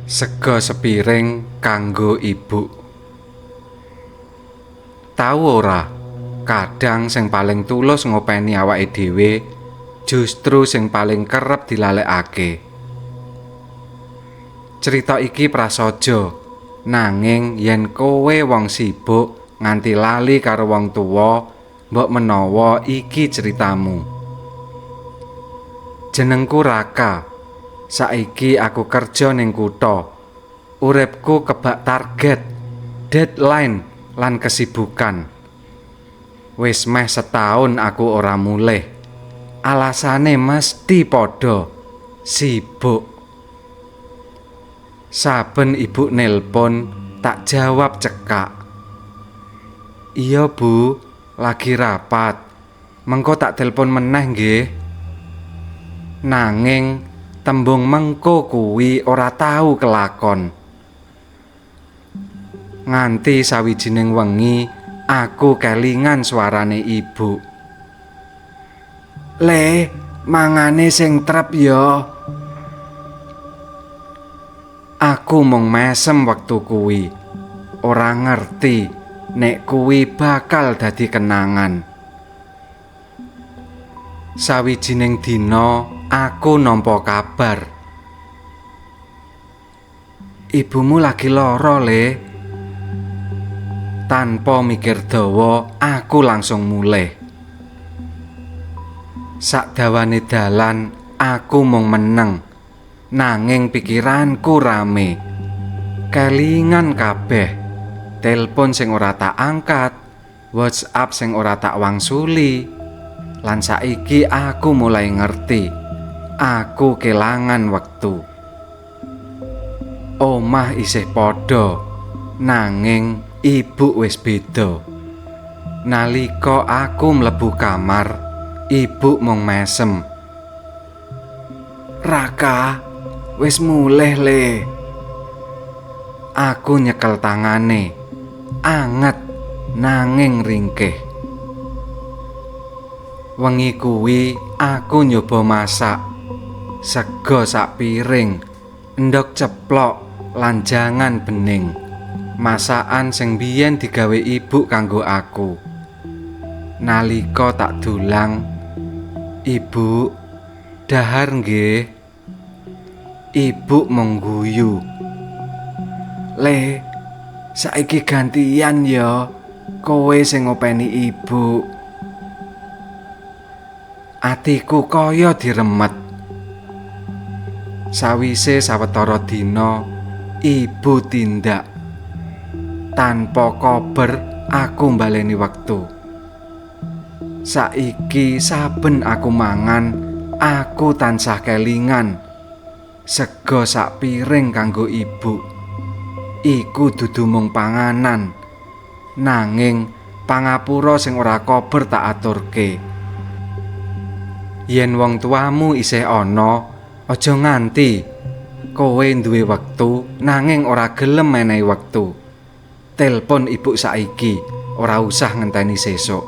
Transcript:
Sega sepiring kanggo ibu. Tau ora, kadang sing paling tulus ngopeni awake dhewe justru sing paling kerep dilalekake. Cerita iki prasaja, nanging yen kowe wong sibuk nganti lali karo wong tuwa, mbok menawa iki ceritamu. Jenengku Raka. Saiki aku kerja ning kutha. Uripku kebak target, deadline, lan kesibukan. Wis meh setahun aku ora mulih. Alasane mesti padha, sibuk. Saben ibu nelpon, tak jawab cekak. "Iya, Bu, lagi rapat. Mengko tak telpon meneh nggih." Nanging tembung mengko kuwi ora tau kelakon. Nganti sawijining wengi aku kelingan suarane ibu. "Le, mangane sing trep ya." Aku mung mesem wektu kuwi. Ora ngerti nek kuwi bakal dadi kenangan. Sawijining dina aku nampa kabar. "Ibumu lagi lara, Le." Tanpa mikir dawa, aku langsung mulih. Sakdawane dalan aku mung meneng, nanging pikiranku rame. Kelingan kabeh. Telpon sing ora tak angkat, WhatsApp sing ora tak wangsuli. Lan saiki aku mulai ngerti. Aku kelangan wektu. Omah isih padha, nanging ibu wis beda. Nalika aku mlebu kamar, ibu mung mesem. "Raka, wis mulih, Le." Aku nyekel tangane. Anget nanging ringkih. Wengi kuwi aku nyoba masak. Sega sak piring, endhog ceplok lan jangan bening. Masakan sing biyen digawe ibu kanggo aku. Nalika tak dulang, "Ibu, dahar nggih." Ibu mung guyu. "Le, saiki gantian ya, kowe sing ngopeni ibu." Atiku kaya diremet. Sawise sawetara dina, ibu tindak. Tanpa kober aku mbaleni wektu. Saiki saben aku mangan, aku tansah kelingan. Sega sak piring kanggo ibu. Iku dudu mung panganan, nanging pangapura sing ora kober tak aturke. Yen wong tuamu isih ana, aja nganti kowe duwe wektu nanging ora gelem menehi wektu. Telpon ibu saiki, ora usah ngenteni sesuk.